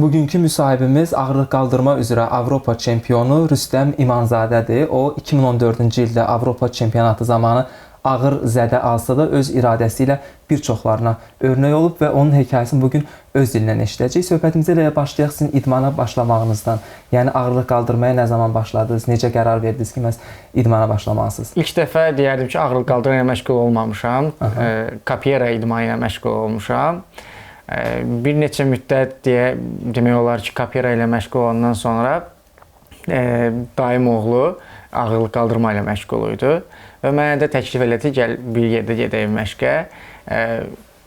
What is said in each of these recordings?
Bugünkü müsahibimiz ağırlıq qaldırma üzrə Avropa çempionu Rüstəm İmanzadədir. O 2014-cü ildə Avropa çempionatı zamanı ağır zədə alsa da öz iradəsi ilə bir çoxlarına örnək olub və onun hekayəsini bugün öz dilindən eşidəcəyik. Söhbətimizə elə başlayaq sizin idmana başlamağınızdan. Yəni ağırlıq qaldırmaya nə zaman başladınız? Necə qərar verdiniz ki, məhz idmana başlamalısınız? İlk dəfə deyərdim ki, ağırlıq qaldırma ilə məşğul olmamışam. Kapiera idmanı ilə məşğul olmuşam. Bir neçə müddət deyə demək olar ki, kapiera ilə məşğul olandan sonra dayım oğlu ağırlıq qaldırma ilə məşğul idi və mənə də təklif elədi, gəl bir yerdə gedək məşqə.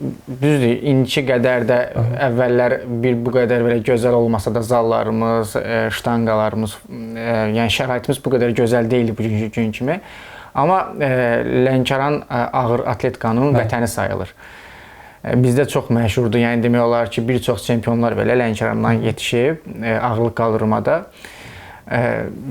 Düzdür, indiki qədər də əvvəllər bir bu qədər belə gözəl olmasa da zallarımız, ştanqalarımız, yəni şəraitimiz bu qədər gözəl deyildi bugünkü gün kimi. Amma Lənkəran ağır atletkanın vətəni sayılır. Bizdə çox məşhurdur. Yəni demək olar ki, bir çox çempionlar belə Lənkərandan yetişib ağırlıq qaldırmada.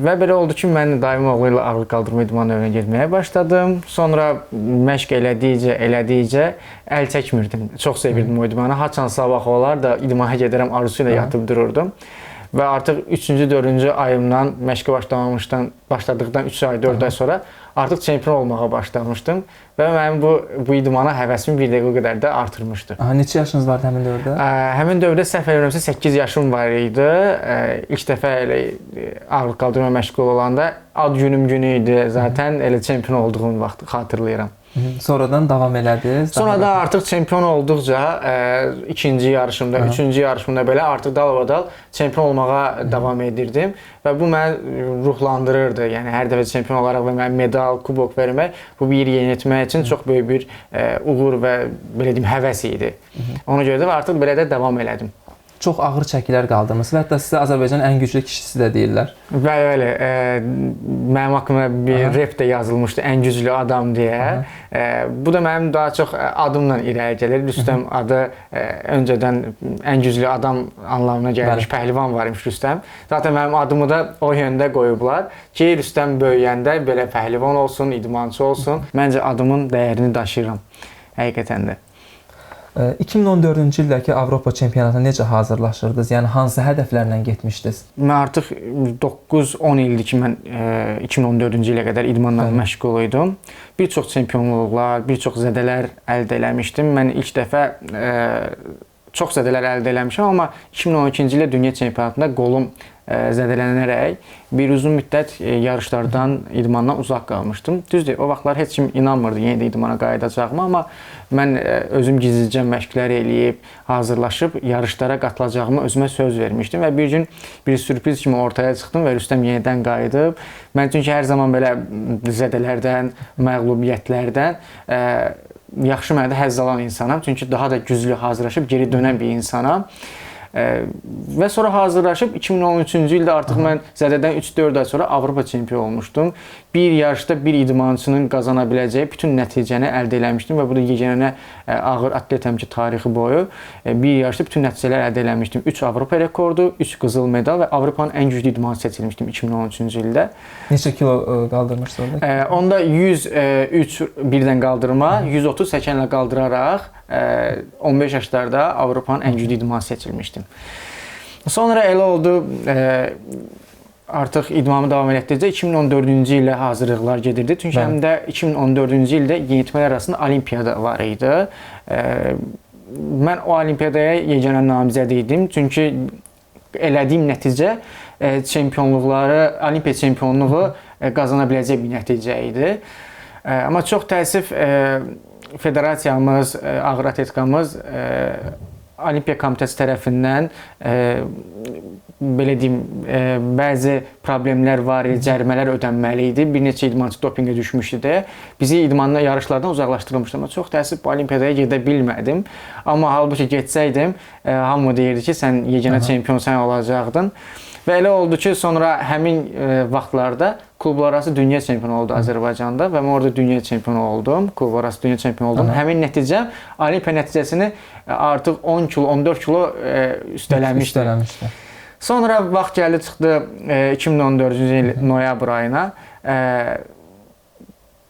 Və belə oldu ki, mən dayım oğlu ilə ağırlıq qaldırma idman növünə getməyə başladım. Sonra məşq elədikcə əl çəkmirdim. Çox sevirdim o idmanı. Haçan sabah olar da idmana gedərəm arzusu ilə yatıb dururdum. Və artıq 3-cü, 4-cü ayımdan məşqə başladıqdan 3 ay, 4 ay sonra artıq çempion olmağa başlamışdım və mənim bu idmana həvəsimi bir dəqiqə qədər də artırmışdı. Aha, neçə yaşınız vardı həmin dövrdə? Həmin dövrdə səhv eləmirəmsə 8 yaşım var idi. İlk dəfə elə ağırlıq qaldırma məşğul olanda ad günüm günü idi. Zaten elə çempion olduğum vaxt xatırlayıram. Sonradan davam elədiniz? Sonra da artıq çempion olduqca ikinci yarışımda, üçüncü yarışımda belə artıq dalbadal çempion olmağa davam edirdim və bu məni ruhlandırırdı. Yəni hər dəfə çempion olaraq və mənə medal, kubok vermək bu bir yeniyetmə üçün çox böyük bir uğur və belə deyim həvəs idi. Ona görə də artıq belə də davam elədim. Çox ağır çəkilər qaldırmısınız və hətta sizə Azərbaycanın ən güclü kişisi də deyirlər. Bəli, bəli. Mənim haqqımda bir rep də yazılmışdı, ən güclü adam deyə. Bu da mənim daha çox adımla irəli gəlir. Rüstəm adı öncədən ən güclü adam anlamına gəlmiş, pəhlivan var imiş Rüstəm. Zaten mənim adımı da o yöndə qoyublar ki, Rüstəm böyüyəndə belə pəhlivan olsun, idmançı olsun. Məncə adımın dəyərini daşıyıram həqiqətən də. 2014-cü ildəki Avropa çempionatına necə hazırlaşırdınız? Yəni hansı hədəflərlə getmişdiniz? Mən artıq 9-10 ildir ki, mən 2014-cü ilə qədər idmanla məşğul idim. Bir çox çempionluqlar, bir çox zədələr əldə eləmişdim. Mən ilk dəfə çox zədələr əldə eləmişəm, amma 2012-ci ildə dünya çempionatında qolum zədələnərək bir uzun müddət yarışlardan, idmandan uzaq qalmışdım. Düzdür, o vaxtlar heç kim inanmırdı yenə də idmana qayıdacağıma, amma mən özüm gizlicə məşqlər eləyib, hazırlaşıb yarışlara qatılacağımı özümə söz vermişdim və bir gün bir sürpriz kimi ortaya çıxdım və Rüstəm yenidən qayıdıb. Mən çünki hər zaman belə zədələrdən, məğlubiyyətlərdən yaxşı mənada həzz alan insanam. Çünki daha da güclü hazırlaşıb geri dönən bir insanam. Və sonra hazırlaşıb 2013-cü ildə artıq mən zədədən 3-4 ay sonra Avropa çempionu olmuşdum. Bir yarışda bir idmançının qazana biləcəyi bütün nəticəni əldə eləmişdim və bu da yeganə ağır atletəm ki, tarixi boyu bir yarışda bütün nəticələr əldə eləmişdim. 3 Avropa rekordu, 3 qızıl medal və Avropanın ən güclü idmançısı seçilmişdim 2013-cü ildə. Neçə kilo qaldırmışsınız orada? Onda 103 birdən qaldırma, 130 səkənlə qaldıraraq 15 yaşlarda Avropanın ən güclü idmançısı seçilmişdim. Sonra elə oldu, artıq idmanımı davam elətdircə 2014-cü ilə hazırlıqlar gedirdi. Çünki həm də 2014-cü ildə yeniyetmələr arasında olimpiyada var idi. Mən o olimpiyadaya yeganə namizəd idim. Çünki elədiyim nəticə çempionluqları, olimpiya çempionluğu qazana biləcək bir nəticə idi. Amma çox təəssüf federasiyamız, ağır atletkamız Olimpiya Komitəsi tərəfindən belə deyim, bəzi problemlər var idi, cərimələr ödənməli idi. Bir neçə idmançı dopinqə düşmüşdü deyə bizi idmandan, yarışlardan uzaqlaşdırılmışdı. Amma çox təəssüf bu olimpiyadaya gedə bilmədim. Amma halbuki getsəydim, hamı deyirdi ki, sən yeganə çempion sən olacaqdın. Və elə oldu ki, sonra həmin vaxtlarda klublararası dünya çempionu oldu Azərbaycanda və mən orada dünya çempionu oldum, klublararası dünya çempionu oldum. Həmin nəticə olimpiya nəticəsini artıq 10 kilo, 14 kilo üstələmişdi. Sonra vaxt gəldi çıxdı 2014-cü il noyabr ayına.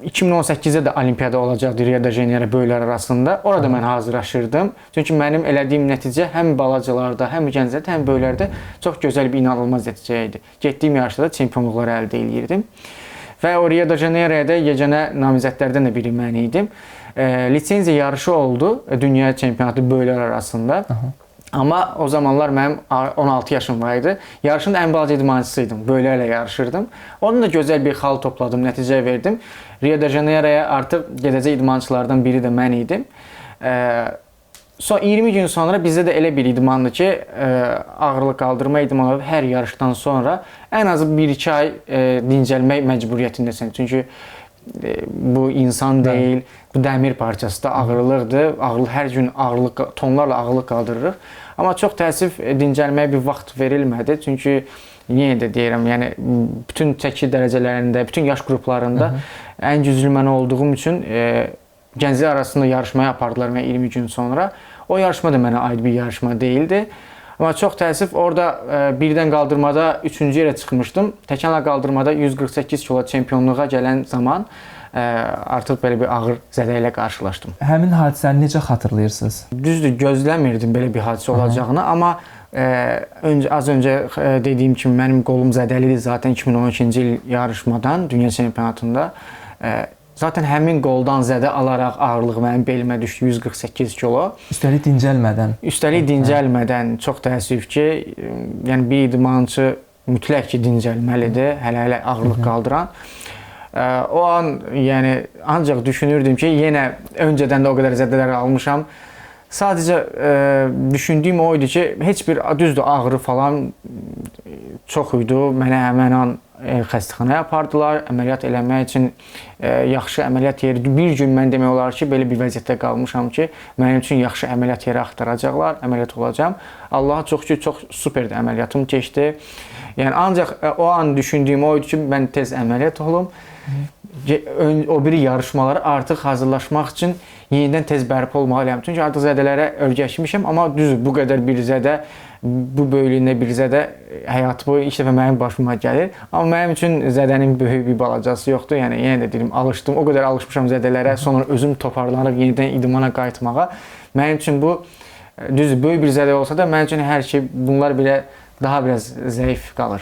2018-də də olimpiyada olacaqdı Rio de Janeiro böyüklər arasında. Orada mən hazırlaşırdım. Çünki mənim elədiyim nəticə həm balacalarda, həm gənclərdə, həm böyüklərdə çox gözəl bir inanılmaz nəticə idi. Getdiyim yarışda da çempionluqları əldə eləyirdim. Və o Rio de Janeiro'ya da yeganə namizədlərdən də biri mən idim. Lisenziya yarışı oldu dünya çempionatı böyüklər arasında. Aha. Amma o zamanlar mənim 16 yaşım var idi. Yarışın da ən balaca idmançısı idim. Böyüklərlə yarışırdım. Onun da gözəl bir xal topladım, nəticə verdim. Rio de Janeiro'ya artıq gedəcək idmançılardan biri də mən idim. Son 20 gün sonra bizdə də elə bir idmandır ki, ağırlıq qaldırma idmanı hər yarışdan sonra ən azı 1-2 ay dincəlmək məcburiyyətindəsən. Çünki bu insan deyil, bu dəmir parçası da ağırlıqdır. Ağırlıq, hər gün ağırlıq, tonlarla ağırlıq qaldırırıq. Amma çox təəssüf dincəlməyə bir vaxt verilmədi. Çünki yenə də deyirəm, yəni bütün çəki dərəcələrində, bütün yaş qruplarında ən güclü mən olduğum üçün gənclər arasında yarışmaya apardılar mənə 20 gün sonra. O yarışma da mənə aid bir yarışma deyildi. Amma çox təəssüf orada birdən qaldırmada 3-cü yerə çıxmışdım. Təkənla qaldırmada 148 kilo çempionluğa gələn zaman artıq belə bir ağır zədə ilə qarşılaşdım. Həmin hadisəni necə xatırlayırsınız? Düzdür, gözləmirdim belə bir hadisə olacağını, amma az öncə dediyim kimi mənim qolum zədəlidir zaten 2012-ci il yarışmadan, dünya çempionatında. Zaten həmin qoldan zədə alaraq ağırlıq mənim belimə düşdü 148 kilo. Üstəlik dincəlmədən. Üstəlik dincəlmədən, çox təəssüf ki, yəni bir idmançı mütləq ki dincəlməlidir, hələ-hələ ağırlıq qaldıran. O an yəni ancaq düşünürdüm ki, yenə öncədən də o qədər zədələr almışam. Sadəcə düşündüyüm o idi ki, heç bir düzdür ağrı falan çox idi. Mənə həmən an xəstəxanaya apardılar, əməliyyat eləmək üçün yaxşı əməliyyat yeri. Bir gün mən demək olar ki, belə bir vəziyyətdə qalmışam ki, mənim üçün yaxşı əməliyyat yeri axtaracaqlar, əməliyyat olacağam. Allaha çox ki, çox superdir əməliyyatım keçdi. Yəni ancaq o an düşündüyüm o idi ki, mən tez əməliyyat olum. O biri yarışmalara artıq hazırlaşmaq üçün yenidən tez bərpa olmalıyam. Çünki artıq zədələrə örgəşmişəm, amma düzdür, bu qədər bir zədə, bu böyüklüyündə bir zədə həyat boyu ilk dəfə mənim başıma gəlir. Amma mənim üçün zədənin böyük bir balacası yoxdur. Yəni yenə də deyirəm, alışdım, o qədər alışmışam zədələrə, sonra özüm toparlanıb yenidən idmana qayıtmağa. Mənim üçün bu düzdür, böyük bir zədə olsa da mənim üçün hər şey bunlar belə daha biraz zəif qalır.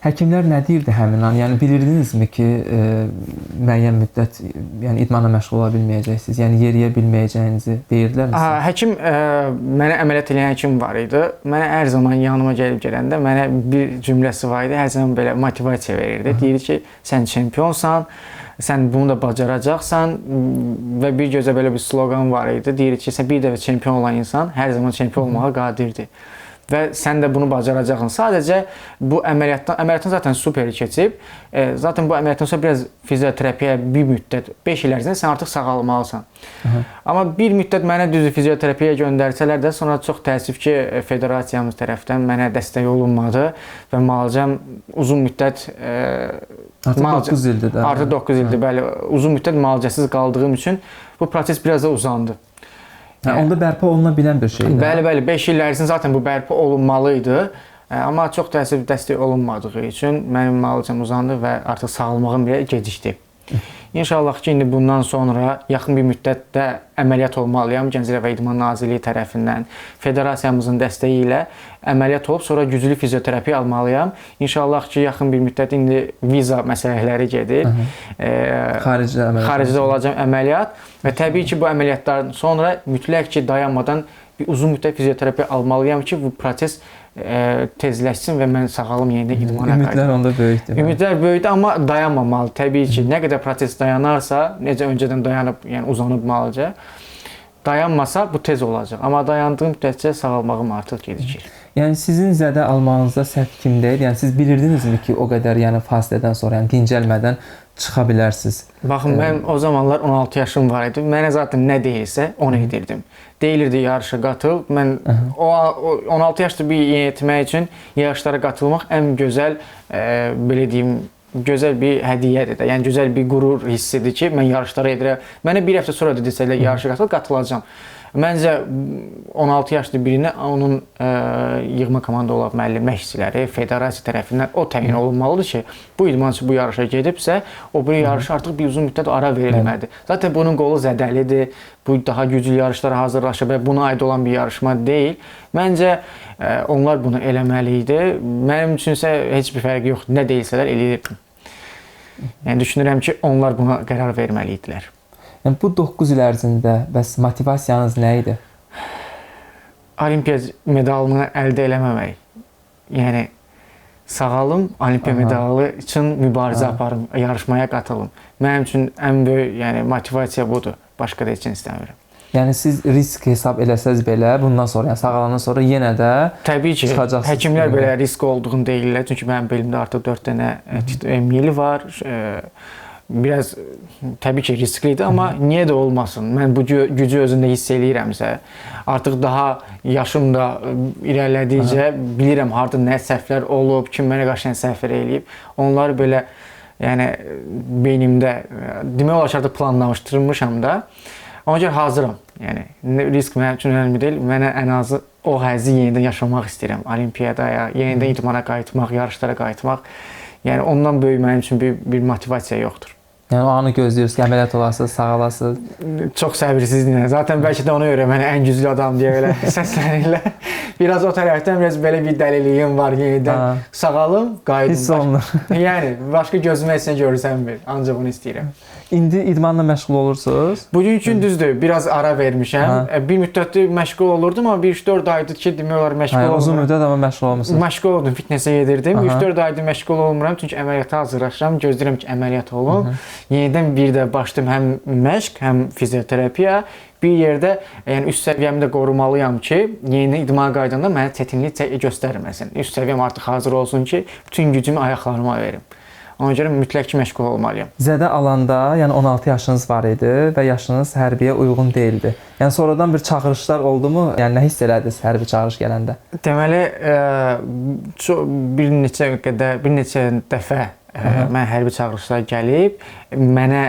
Həkimlər nə deyirdi həmin an? Yəni bilirdinizmi ki, müəyyən müddət yəni idmana məşğul ola bilməyəcəksiniz, yəni yeriyə bilməyəcəyinizi deyirdilərmi sizə? Həkim mənə əməliyyat eləyən həkim var idi. Mənə hər zaman yanıma gəlib gələndə mənə bir cümləsi var idi. Hər zaman belə motivasiya verirdi. Deyirdi ki, sən çempionsan, sən bunu da bacaracaqsan və bir gözə belə bir sloqan var idi. Deyirdi ki, sən bir dəfə çempion olan insan hər zaman çempion olmağa qadirdir. Və sən də bunu bacaracaqsan. Sadəcə bu əməliyyatdan zaten super keçib. Zaten bu əməliyyatdan sonra biraz fizioterapiya bir müddət, 5 il ərzində sən artıq sağalmalısan. Amma bir müddət mənə düzü fizioterapiyaya göndərsələr də sonra çox təəssüf ki, federasiyamız tərəfdən mənə dəstək olunmadı və müalicəm uzun müddət artıq 9 ildir də. Artıq 9 ildir, bəli. Uzun müddət müalicəsiz qaldığım üçün bu proses biraz da uzandı. Onda bərpa oluna bilən bir şeydir. Bəli, bəli. 5 il ərzində zaten bu bərpa olunmalı idi. Amma çox təəssüf dəstək olunmadığı üçün mənim müalicəm uzandı və artıq sağalmağım belə gecikdi. İnşallah ki, indi bundan sonra yaxın bir müddətdə əməliyyat olmalıyam Gənclər və İdman Nazirliyi tərəfindən, federasiyamızın dəstəyi ilə əməliyyat olub, sonra güclü fizioterapiya almalıyam. İnşallah ki, yaxın bir müddət indi viza məsələləri gedir. Xaricdə olacağam əməliyyat və təbii ki, bu əməliyyatlardan sonra mütləq ki, dayanmadan bir uzun müddət fizioterapiya almalıyam ki, bu proses tezləşsin və mən sağalım yenidən idmana qayıdım. Ümidlər onda böyükdür. Ümidlər böyükdür, amma dayanmamalı. Təbii ki, nə qədər proses dayanarsa, necə öncədən dayanıb, yəni uzanıb müalicə, dayanmasa bu tez olacaq. Amma dayandığım müddətcə sağalmağım artıq gecikir. Yəni sizin zədə almağınızda səhv kimdə idi? Yəni siz bilirdinizmi ki, o qədər yəni fasilədən sonra, yəni dincəlmədən çıxa bilərsiniz? Baxın, mənim o zamanlar 16 yaşım var idi. Mənə zaten nə deyilsə onu edirdim. Deyilirdi yarışa qatıl. Mən o 16 yaşda bir yeniyetmə üçün yarışlara qatılmaq ən gözəl, belə deyim, gözəl bir hədiyyədir də. Yəni gözəl bir qürur hissidir ki, mən yarışlara edirəm. Mənə bir həftə sonra da desələr yarışa qatıl, qatılacağam. Məncə 16 yaşlı birinə onun yığma komanda olan müəllim məşqçiləri, federasiya tərəfindən o təyin olunmalıdır ki, bu idmançı bu yarışa gedibsə, o biri yarışa artıq bir uzun müddət ara verilməlidir. Zaten bunun qolu zədəlidir. Bu daha güclü yarışlara hazırlaşır və buna aid olan bir yarışma deyil. Məncə onlar bunu eləməli idi. Mənim üçünsə heç bir fərqi yoxdur. Nə deyilsələr eləyirdim. Yəni düşünürəm ki, onlar buna qərar verməli idilər. Yəni bu 9 il ərzində bəs motivasiyanız nə idi? Olimpiya medalını əldə eləməmək. Yəni sağalım, olimpiya medalı üçün mübarizə aparım, yarışmaya qatılım. Mənim üçün ən böyük, yəni motivasiya budur. Başqa da heç nə istəmirəm. Yəni siz risk hesab eləsəz belə bundan sonra, yəni sağalandan sonra yenə də təbii ki, həkimlər belə risk olduğunu deyirlər. Çünki mənim belimdə artıq 4 dənə mil var. Biraz təbii ki, risklidir, amma niyə də olmasın? Mən bu gücü özümdə hiss eləyirəmsə, artıq daha yaşım da irəlilədikcə bilirəm harda nə səhvlər olub, kim mənə qarşı nə səhvlər eləyib. Onları belə, yəni beynimdə demək olar ki, artıq planlaşdırmışam da. Ona görə hazıram. Yəni risk mənim üçün önəmli deyil. Mənə ən azı o həzzi yenidən yaşamaq istəyirəm. Olimpiyadaya, yenidən idmana qayıtmaq, yarışlara qayıtmaq. Yəni ondan böyük mənim üçün bir motivasiya yoxdur. Yəni o anı gözləyirsiniz ki, əməliyyat olasınız, sağalasınız. Çox səbirsizliklə. Zaten bəlkə də ona görə mənə ən güclü adam deyə belə səslənirlər. Biraz o tərəfdən biraz belə bir dəliliyim var yenidən. Sağalım, qayıdım. Hiss olunur. Yəni başqa gözümə heç nə görsənmir. Ancaq bunu istəyirəm. İndi idmanla məşğul olursunuz? Bugünkü gün düzdür, biraz ara vermişəm. Bir müddətdir məşğul olurdum, amma 1-3-4 aydır ki, demək olar məşğul olmuram. Uzun müddət amma məşğul olmusunuz. Məşğul oldum, fitnessə gedirdim. 3-4 aydır məşğul olmuram, çünki əməliyyata hazırlaşıram, gözləyirəm ki, əməliyyat olum. Yenidən bir də başladım həm məşq, həm fizioterapiya. Bir yerdə, yəni üst səviyyəmi də qorumalıyam ki, yenidən idmana qayıdanda mənə çətinlik göstərməsin. Üst səviyyəm artıq hazır olsun ki, bütün gücümü ayaqlarıma verim. Ona görə mütləq ki, məşğul olmalıyam. Zədə alanda, yəni 16 yaşınız var idi və yaşınız hərbiyə uyğun deyildi. Yəni sonradan bir çağırışlar oldu mu? Yəni nə hiss elədiniz hərbi çağırış gələndə? Deməli, bir neçə dəfə mən hərbi çağırışlar gəlib, mənə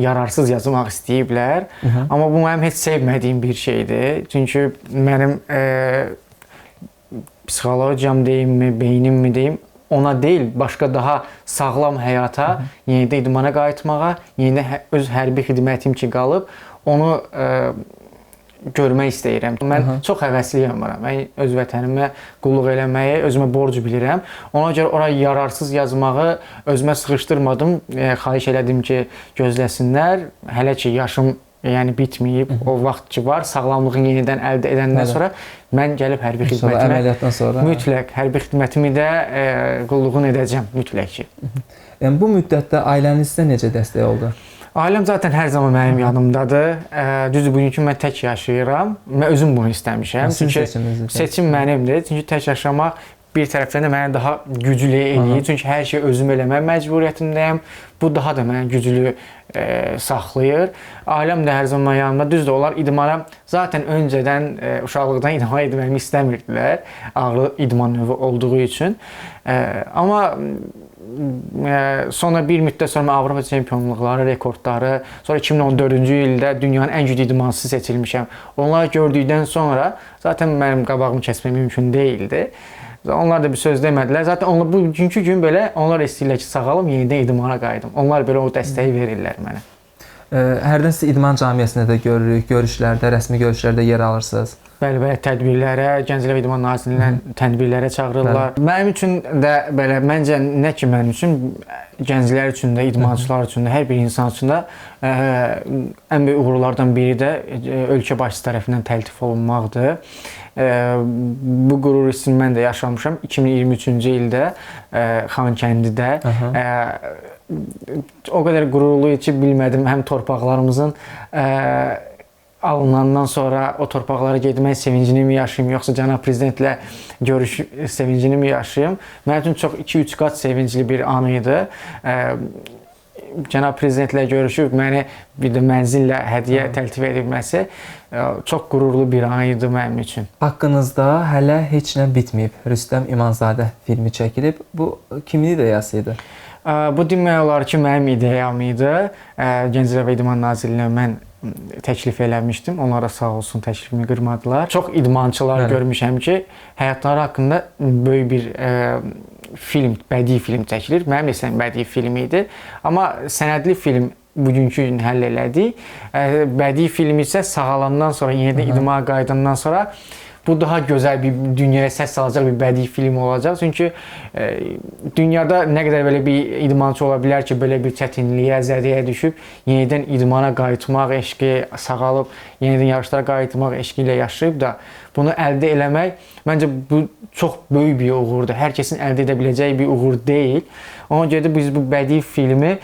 yararsız yazmaq istəyiblər. Amma bu mənim heç sevmədiyim bir şeydir. Çünki mənim psixologiyam deyimmi, beynimmi deyim, ona deyil, başqa daha sağlam həyata, yenidən idmana qayıtmağa, yenidən öz hərbi xidmətim ki qalıb, onu görmək istəyirəm. Mən çox həvəsliyəm buna. Mən öz vətənimə qulluq eləməyi özümə borc bilirəm. Ona görə ora yararsız yazmağı özümə sıxışdırmadım. Xahiş elədim ki, gözləsinlər. Hələ ki yaşım yəni bitməyib, o vaxt ki var, sağlamlığını yenidən əldə edəndən sonra mən gəlib hərbi xidmətimə əməliyyatdan sonra mütləq hərbi xidmətimi də qulluğunu edəcəm mütləq ki. Yəni bu müddətdə ailəniz sizə necə dəstək oldu? Ailəm zaten hər zaman mənim yanımdadır. Düzdür, bugünkü mən tək yaşayıram. Mən özüm bunu istəmişəm. Çünki seçim mənimdir. Çünki tək yaşamaq bir tərəfdən də məni daha güclü eləyir. Çünki hər şeyi özüm eləmək məcburiyyətindəyəm. Bu daha da məni güclü saxlayır. Ailəm də hər zaman yanımda. Düzdür, onlar idmana zaten öncədən uşaqlıqdan idman etməyimi istəmirdilər. Ağrı idman növü olduğu üçün. Amma sonra bir müddət sonra Avropa çempionluqları, rekordları, sonra 2014-cü ildə dünyanın ən güclü idmançısı seçilmişəm. Onları gördükdən sonra zaten mənim qabağımı kəsmək mümkün deyildi. Onlar da bir söz demədilər. Zaten onlar bugünkü gün belə onlar istəyirlər ki, sağalım, yenidən idmana qayıdım. Onlar belə o dəstəyi verirlər mənə. Hərdən sizi idman camiəsində də görürük, görüşlərdə, rəsmi görüşlərdə yer alırsınız. Bəli, bəli, tədbirlərə, Gənclər və İdman Nazirliyindən tədbirlərə çağırırlar. Mənim üçün də belə, məncə nə ki mənim üçün, gənclər üçün də, idmançılar üçün də, hər bir insan üçün də ən böyük uğurlardan biri də ölkə başçısı tərəfindən təltif olunmaqdır. Bu qürur hissini mən də yaşamışam. 2023-cü ildə Xankəndidə o qədər qürurlu ki, bilmədim, həm torpaqlarımızın alınandan sonra o torpaqlara getmək sevincini mi yaşayım, yoxsa cənab prezidentlə görüş sevincini mi yaşayım? Mənim üçün çox 2-3 qat sevincli bir an idi. Cənab prezidentlə görüşüb məni bir də mənzillə hədiyyə təltif edilməsi çox qürurlu bir an idi mənim üçün. Haqqınızda hələ heç nə bitməyib. Rüstəm İmanzadə filmi çəkilib. Bu kimin ideyası idi? Bu demək olar ki, mənim ideyam idi. Gənclər və İdman Nazirliyinə mən təklif eləmişdim. Onlara sağ olsun təklifimi qırmadılar. Çox idmançılar görmüşəm ki, həyatları haqqında böyük bir film, bədii film çəkilir. Mənim də istədiyim bədii film idi. Amma sənədli film bugünkü gün həll elədik. Bədii film isə sağalandan sonra, yenidən idmana qayıdandan sonra bu daha gözəl bir dünyaya səs salacaq bir bədii film olacaq. Çünki dünyada nə qədər belə bir idmançı ola bilər ki, belə bir çətinliyə, zədəyə düşüb yenidən idmana qayıtmaq eşqi, sağalıb yenidən yarışlara qayıtmaq eşqi ilə yaşayıb da bunu əldə eləmək məncə bu çox böyük bir uğurdur. Hər kəsin əldə edə biləcəyi bir uğur deyil. Ona görə də biz bu bədii filmi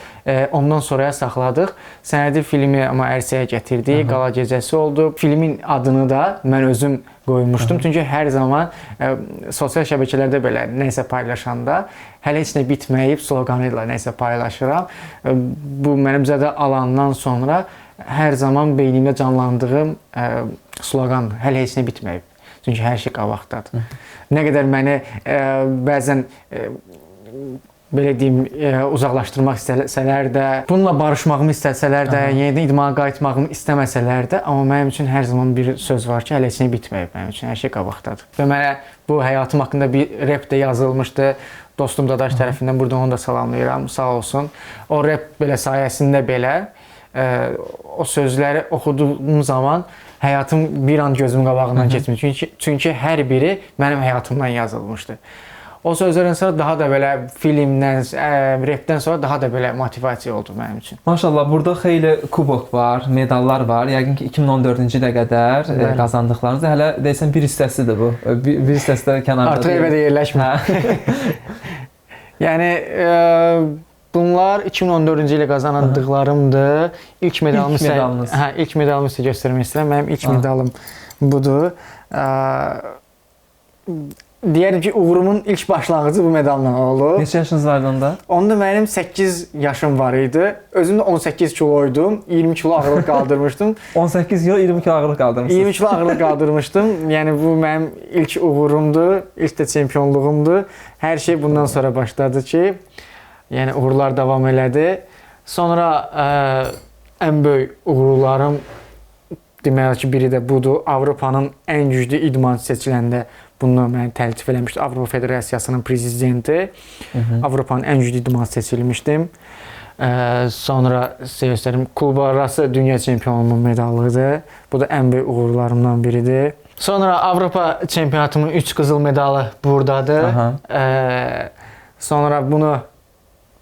ondan sonraya saxladıq. Sənədi filmi amma ərsəyə gətirdik. Qala gecəsi oldu. Filmin adını da mən özüm qoymuşdum. Çünki hər zaman sosial şəbəkələrdə belə nəsə paylaşanda hələ heç nə bitməyib sloqanı ilə nəsə paylaşıram. Bu mənim zədə alandan sonra hər zaman beynimdə canlandığım sloqandır. Hələ heç nə bitməyib. Çünki hər şey qabaqdadır. Nə qədər məni bəzən belə deyim, uzaqlaşdırmaq istəsələr də, bununla barışmağımı istəsələr də, yenidən idmana qayıtmağımı istəməsələr də, amma mənim üçün hər zaman bir söz var ki, hələ heç nə bitməyib mənim üçün, hər şey qabaqdadır. Və mənə bu həyatım haqqında bir rep də yazılmışdı. Dostum Dadaş tərəfindən buradan onu da salamlayıram, sağ olsun. O rep belə sayəsində belə o sözləri oxuduğum zaman həyatım bir an gözümün qabağından keçmir. Çünki hər biri mənim həyatımdan yazılmışdı. O sözlərdən sonra daha da belə filmdən, repdən sonra daha da belə motivasiya oldu mənim üçün. Maşallah, burada xeyli kubok var, medallar var. Yəqin ki, 2014-cü ilə qədər qazandıqlarınız hələ deyəsən bir hissəsidir bu. Bir hissəsi də kənarda. Artıq evə də yerləşmir. Yəni bunlar 2014-cü ilə qazandıqlarımdır. İlk medalımı sizə, ilk medalımı sizə göstərmək istəyirəm. Mənim ilk medalım budur. Deyərdim ki, uğurumun ilk başlanğıcı bu medalla olub. Neçə yaşınız vardı onda? Onda mənim 8 yaşım var idi. Özüm də 18 kiloydum. 20 kilo ağırlıq qaldırmışdım. 18 kilo, 20 kilo ağırlıq qaldırmışsınız. 20 kilo ağırlıq qaldırmışdım. Yəni bu mənim ilk uğurumdur, ilk də çempionluğumdur. Hər şey bundan sonra başladı ki, yəni uğurlar davam elədi. Sonra ən böyük uğurlarım demək ki, biri də budur. Avropanın ən güclü idmançı seçiləndə bunu məni təltif eləmişdi. Avropa Federasiyasının prezidenti. Avropanın ən güclü idmançısı seçilmişdim. Sonra sizə göstərim, klublararası dünya çempionluğumun medalıdır. Bu da ən böyük uğurlarımdan biridir. Sonra Avropa çempionatımın 3 qızıl medalı buradadır. Sonra bunu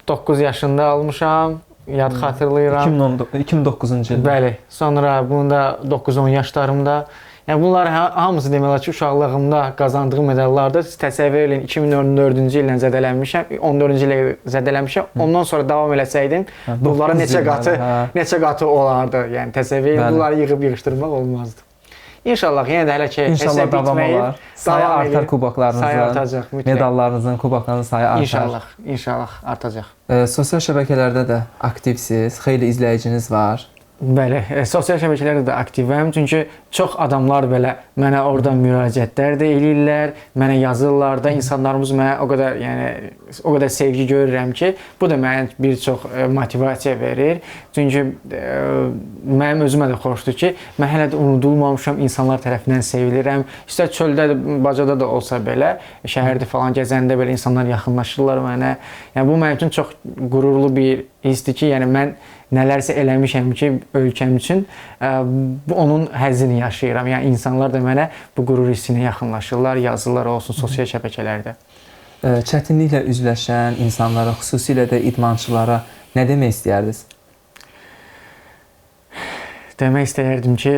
9 yaşında almışam. Yad xatırlayıram. 2009-cu ildə. Bəli. Sonra bunu da 9-10 yaşlarımda. Yəni bunlar hamısı demək olar ki, uşaqlığımda qazandığım medallardır. Siz təsəvvür eləyin, 2014-cü illə zədələnmişəm, 14-cü ilə zədələnmişəm. Ondan sonra davam eləsəydim, bunlara neçə qatı olardı. Yəni təsəvvür eləyin, bunları yığıb yığışdırmaq olmazdı. İnşallah yenə də hələ ki, İnşallah davam olar. Sayı artar kuboklarınızın, sayı artacaq, mütləq. Medallarınızın, kuboklarınızın sayı artar. İnşallah, inşallah artacaq. Sosial şəbəkələrdə də aktivsiniz, xeyli izləyiciniz var. Bəli, sosial şəbəkələrdə də aktivəm. Çünki çox adamlar belə mənə oradan müraciətlər də eləyirlər, mənə yazırlar da, insanlarımız mənə o qədər, yəni o qədər sevgi görürəm ki, bu da mənə bir çox motivasiya verir. Çünki mənim özümə də xoşdur ki, mən hələ də unudulmamışam, insanlar tərəfindən sevilirəm. İstər çöldə, bacada da olsa belə, şəhərdə falan gəzəndə belə insanlar yaxınlaşırlar mənə. Yəni bu mənim üçün çox qürurlu bir hissdir ki, yəni mən nələrsə eləmişəm ki, ölkəm üçün onun həzzini yaşayıram. Yəni insanlar da mənə bu qürur hissinə yaxınlaşırlar, yazırlar olsun sosial şəbəkələrdə. Çətinliklə üzləşən insanlara, xüsusilə də idmançılara nə demək istəyərdiniz? Demək istəyərdim ki,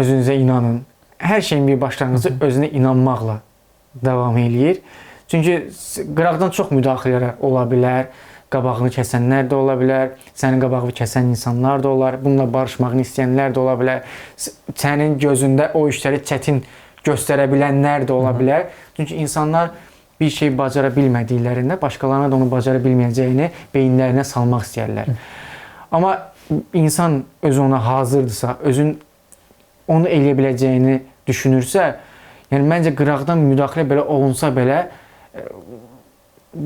özünüzə inanın. Hər şeyin bir başlanğıcı özünə inanmaqla davam eləyir. Çünki qıraqdan çox müdaxilələr ola bilər. Qabağını kəsənlər də ola bilər, sənin qabağını kəsən insanlar da olar, bununla barışmağını istəyənlər də ola bilər, sənin gözündə o işləri çətin göstərə bilənlər də ola bilər. Çünki insanlar bir şey bacara bilmədiklərində başqalarına da onu bacara bilməyəcəyini beyinlərinə salmaq istəyirlər. Amma insan özü ona hazırdırsa, özün onu eləyə biləcəyini düşünürsə, yəni məncə qıraqdan müdaxilə belə olunsa belə,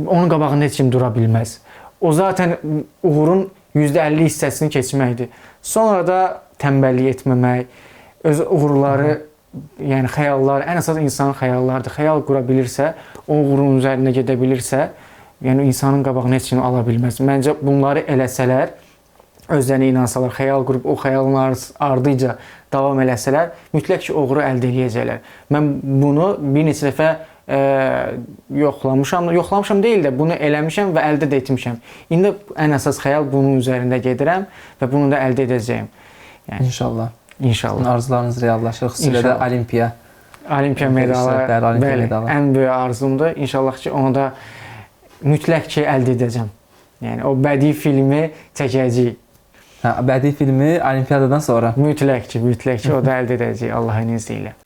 onun qabağında heç kim dura bilməz. O zaten uğurun %50 hissəsini keçməkdir. Sonra da tənbəllik etməmək, öz uğurları, yəni xəyallar, ən əsas insanın xəyallarıdır. Xəyal qura bilirsə, o uğurun üzərində gedə bilirsə, yəni insanın qabağını heç kim ala bilməz. Məncə bunları eləsələr, özlərinə inansalar, xəyal qurub o xəyalın ardıca davam eləsələr, mütləq ki, uğuru əldə eləyəcəklər. Mən bunu bir neçə dəfə yoxlamışam, yoxlamışam deyil də bunu eləmişəm və əldə də etmişəm. İndi ən əsas xəyal bunun üzərində gedirəm və bunu da əldə edəcəyəm. Yəni, İnşallah. İnşallah. Arzularınız reallaşır, xüsusilə də olimpiya. Olimpiya medalı, bəli, olimpiya medalı. Ən böyük arzumdur. İnşallah ki, onu da mütləq ki, əldə edəcəm. Yəni o bədii filmi çəkəcəyik. Hə, bədii filmi olimpiyadadan sonra. Mütləq ki, mütləq ki, o da əldə edəcəyik Allahın izni ilə.